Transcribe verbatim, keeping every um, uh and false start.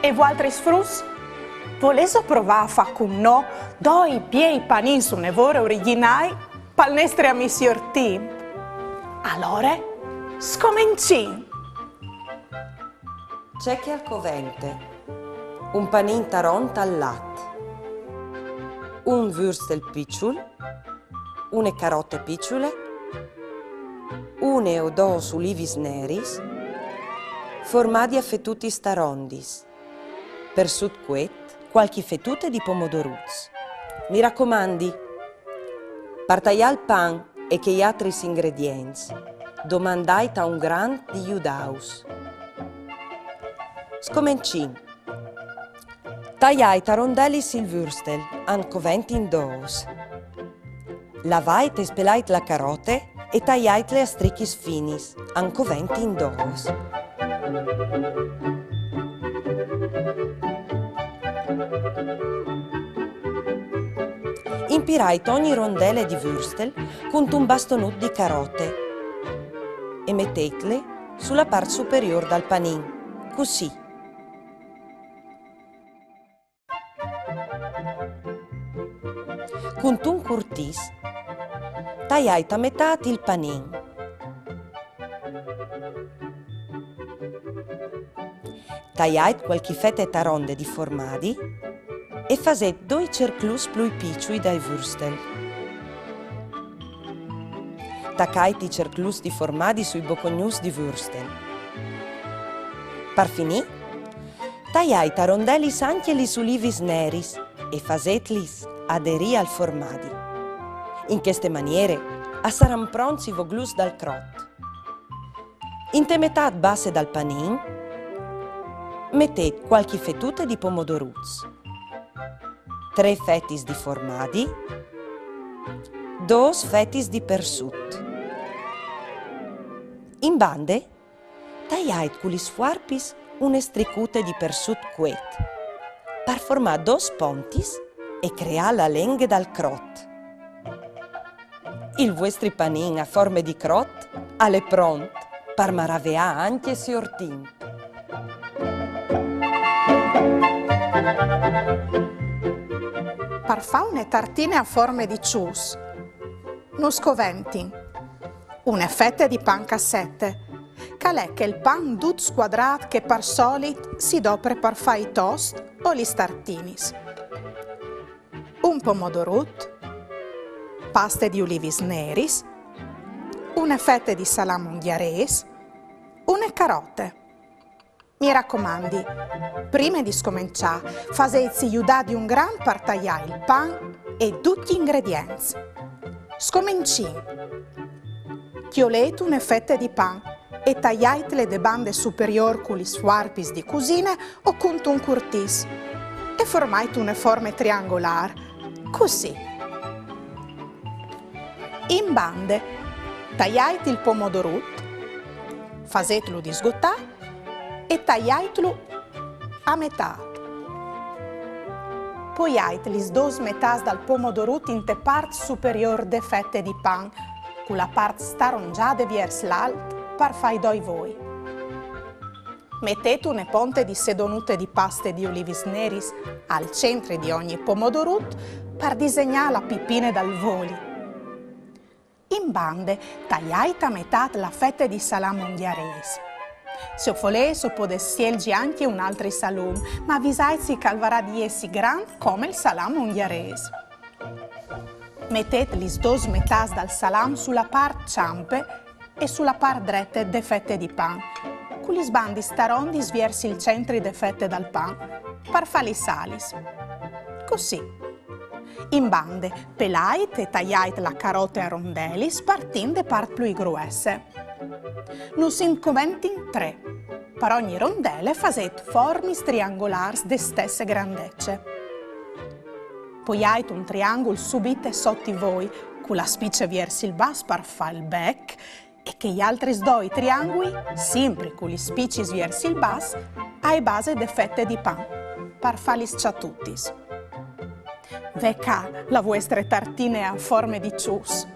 E vualtris fruts? Volêso provâ a fâ cun nô doi biei panins une vore origjinâi pal nestri amì siôr Timp? Alore, scomencìn! Ce che al covente: un panin taront al lat, un würstel piçul, une carote piçule, une o dôs ulivis neris, formadi a fetutis tarondis, persut cuet, cualchi fetute di pomodoruts. Mi racomandi, par taiâ il pan e chei altris ingredients, domandait a un grant di judâus. Scomencìn. Taiait a rondelis il würstel, an coventin dôs. Lavait e spelait la carote e taiaitle a strichis finis, an coventin dôs. Impirait ogni rondele di würstel cuntun bastonut di carote e meteitli su la part superiôr dal panin, cussì. Cuntun curtìs, taiait a metât il panin. Taiait cualchi fete taronde di formadi e fasêt doi cerclus plui piçui dai würstel. Tacait i cerclus di formadi sui bocognuts di würstel. Par finî, taiait a rondelis ancje lis ulivis neris e fasêtlis aderî al formadi. In cheste maniere a saran pronts i vogluts dal crot. Inte metât basse dal panin metêt cualchi fetute di pomodoruts, trê fetis di formadi, dôs fetis di persut. In bande, taiait cu lis fuarpis une stricute di persut cuet, par formâ dôs pontis e creâ la lenghe dal crot. Il vuestri panin a forme di crot al è pront par maraveâ ancje siôr Timp. Par fâ une tartine a forme di çus, nus coventin une fete di pan cassete, che al è chel pan dut scuadrât che par solit si dopre par fâ i toast o lis tartinis. Un pomodorut, paste di ulivis neris, une fete di salam ungjarês, une carote. Mi racomandi, prime di scomençâ, fasêtsi judâ di un grant par taiâ il pan e ducj i ingredients. Scomencìn. Cjolêt une fete di pan e taiaitle de bande superiôr cu lis fuarpis di cusine o cuntun curtìs. E formait une forme triangolâr, cussì. In bande, taiait il pomodorut, fasêtlu disgotâ e taiaitlu a metât. Poiait lis dôs metâts dal pomodorut inte part superiôr de fete di pan, cu la part starongjade viers l'alt par fâ i doi voi. Metêt une ponte di sedonute di paste di ulivis neris al centri di ogni pomodorut par disegnâ la pipine dal voli. In bande, taiait a metât la fete di salam ungjarês. Se o volês, o podês sielzi ancje un altri salam, ma visaitsi che al varà di jessi grant come il salam ungjarês. Metêt lis dôs metâts dal salam su la part çampe e su la part drete de fete di pan, cu lis bandis tarondis viers il centri de fete dal pan, par fâ lis alis. Cussì. In bande, pelait e taiait la carote a rondelis, partint de part plui gruesse. Nus in coventin trê. Par ogni rondele fasêt formis triangolârs de stesse grandece. Poiait un triangul subite sot i voi, cu la spice viers il bas par fâ il bec, e chei altris doi triangui, simpri cu lis spicis viers il bas, ae base de fete di pan, par fâ lis çatutis. Ve ca la vuestre tartine a forme di çus.